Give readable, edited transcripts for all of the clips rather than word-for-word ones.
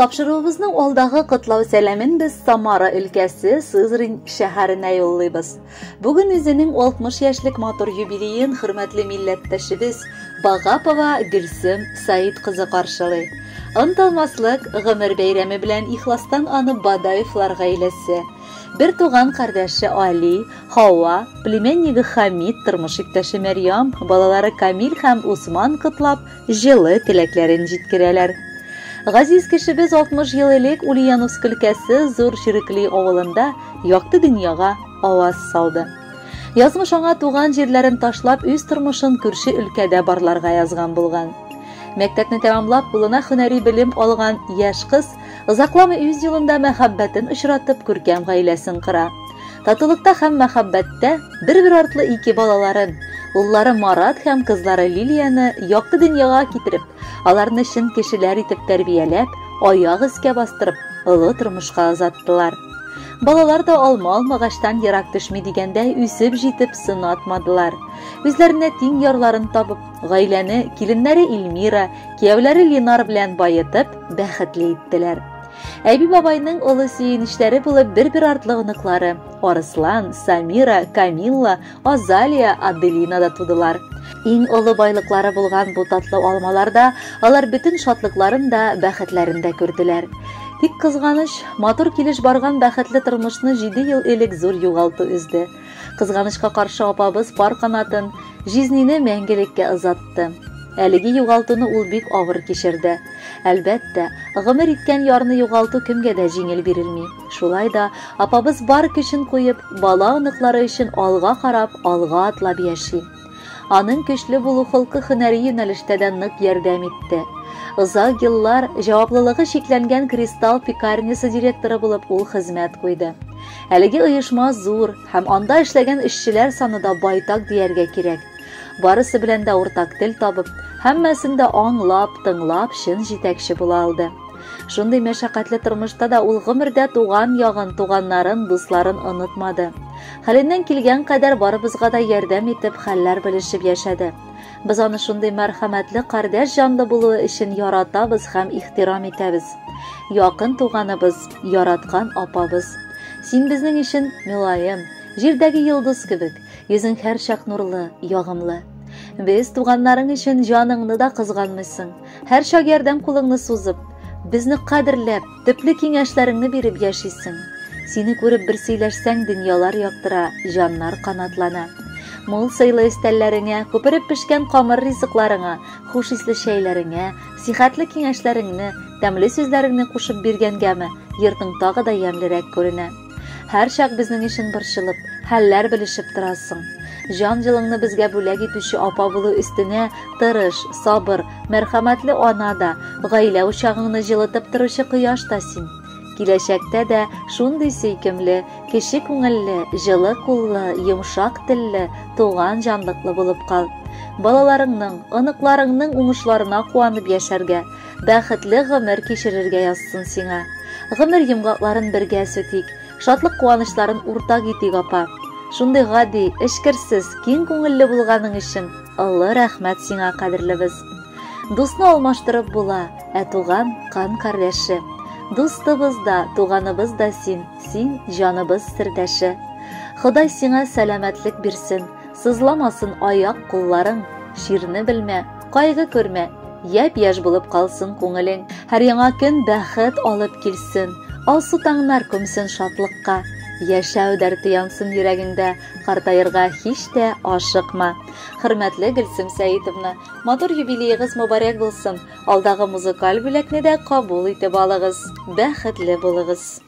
Тапшыруыбызның алдагы котлау сәламен без Самара өлкәсе Сызрань шәһәренә юллыйбыз. Бүген үзенең 60 яшьлек матур юбилеен хөрмәтле милләттәшебез Багапова Гөлсем Саид кызы каршылый. Онытылмаслык гомер бәйрәме белән ихластан аны Бадаевлар гаиләсе, бер туган кардәше Али, Хава, племяннигы Хамид, тормыш иптәше Мәрьям, балалары Камил һәм Усман котлап, җылы теләкләрен җиткерәләр. Газиз кешебез 60 ел элек Ульяновск өлкәсе Зур Чирекли авылында якты дөньяга аваз салды. Язмыш аңа туган җирләрен ташлап, үз тормышын күрше өлкәдә барларга язган булган. Мәктәпне тәмамлап, кулына һөнәри белем алган яшь кыз озакламый үз юлында мәхәббәтен очратып, күркәм гаиләсен кора. Татулыкта һәм мәхәббәттә бер-бер артлы ике балаларын, уллары Марат һәм кызлары Лилияне якты дөньяга китереп, аларны чын кешеләр итеп тәрбияләп, аяк өскә бастырып, олы тормышка озаттылар. Балалар да алма алмагачтан ерак төшми дигәндәй үсеп җитеп сынатмадылар. Үзләренә тиң ярларын табып, гаиләне киленнәре Эльмира, кияүләре Ленар белән баетып, бәхетле иттеләр. Әби-бабайның олы сөенечләре булып бер-бер артлы оныклары Арыслан, Самира, Камилла, Азалия, Аделина да тудылар. Иң олы байлыклары булган бу татлы алмаларда алар бөтен шатлыкларын да, бәхетләрен дә күрделәр. Тик кызганыч, матур килеш барган бәхетле тормышны 7 ел элек зур югалту өзде. Кызганычка каршы апабыз пар канатын, җизнине мәңгелеккә озатты. Әлеге югалтуны ул бик авыр кичерде. Әлбәттә, гомер иткән ярны югалту кемгә дә җиңел бирелми. Шулай да апабыз бар көчен куеп, бала оныклары өчен алга карап, алга атлап яши. Аның көчле булу холкы һөнәри юнәлештә дә нык ярдәм итте. Озак еллар җаваплылыгы чикләнгән Кристалл пекарнясы директоры булып ул хезмәт куйды. Әлеге оешма зур һәм анда эшләгән эшчеләр саны да байтак дияргә кирәк. Барысы белән дә уртак тел табып, һәммәсен дә аңлап, тыңлап, чын җитәкче була алды. Шундый мәшәкатьле тормышта да ул гомердә туган ягын, туганнарын, дусларын онытмады. Хәленнән килгән кадәр барыбызга да ярдәм итеп, хәлләр белешеп яшәде. Без аны шундый мәрхәмәтле кардәш җанлы булуы өчен яратабыз һәм ихтирам итәбез. Якын туганыбыз, яраткан апабыз. Син безнең өчен мөлаем, җирдәге йолдыз кебек, йөзең һәрчак нурлы, ягымлы. Без туганнарың өчен җаныңны да кызганмыйсың. Һәрчак ярдәм кулыңны сузып, безне кадерләп, төпле киңәшләреңне биреп яшисең. Сине күреп бер сөйләшсәң, дөньялар яктыра, җаннар канатлана. Мул сыйлы өстәлләреңә, күпереп пешкән камыр ризыкларыңа, хуш исле чәйләреңә, сихәтле киңәшләреңне, тәмле сүзләреңне кушып биргәнгәме, йортың тагы да ямьлерәк күренә. Һәрчак безнең өчен борчылып, хәлләр белешеп торасың. Җан җылыңны безгә бүләк итүче апа булу өстенә тырыш, сабыр, мәрхәмәтле ана да, гаилә учагыңны җылытып торучы кояш та син. Киләчәктә дә шундый сөйкемле, кече күңелле, җылы куллы, йомшак телле, туган җанлыклы булып кал. Балаларыңның, оныкларыңның уңышларына куанып яшәргә, бәхетле гомер кичерергә язсын сиңа. Гомер йомгакларын бергә сүтик, шатлык куанычларын уртак итик, апа. Шундый гади, эчкерсез, киң күңелле булганың өчен олы рәхмәт сиңа, кадерлебез. Дусны алмаштырып була, ә туган кан кардәше. Дустыбыз да, туганыбыз да син, син җаныбыз сердәше. Ходай сиңа сәламәтлек бирсен, сызламасын аяк кулларың, чирне белмә, кайгы күрмә, япь-яшь булып калсын күңелең. Һәр яңа көн бәхет алып килсен, алсу таңнар күмсен шатлыкка. Яшәү дәрте янсын йөрәгеңдә, картаерга һич тә ашыкма. Хөрмәтле Гөлсем Сәитовна, матур юбилеегыз мөбарәк булсын. Алдагы музыкаль бүләкне дә кабул итеп алыгыз. Бәхетле булыгыз.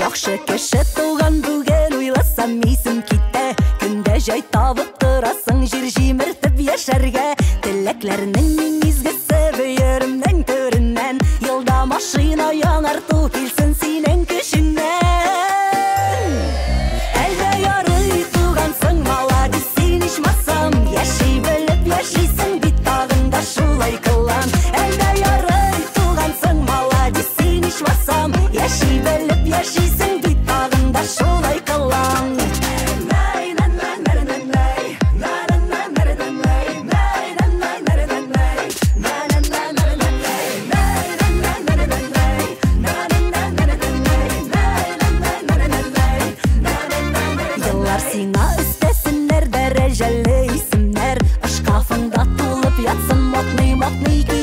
Яхшы кеше туган бүген, уйласам исем китә. Көндә җай табып торасың җир җимертеп яшәргә. Теләкләрнең иң изгесе бөеремнең түреннән. Юлда машина яңарту килсен синең көчеңнән. Әлдә ярый тугансың, маладис син ичмасам. Яши белеп яшисең бит тагын да шулай кылан. Әлдә ярый тугансың, маладис син ичмасам. Алар сиңа өстәсеннәр дәрәҗәле исемнәр. Шкафыңда тулып ятсын модный-модный.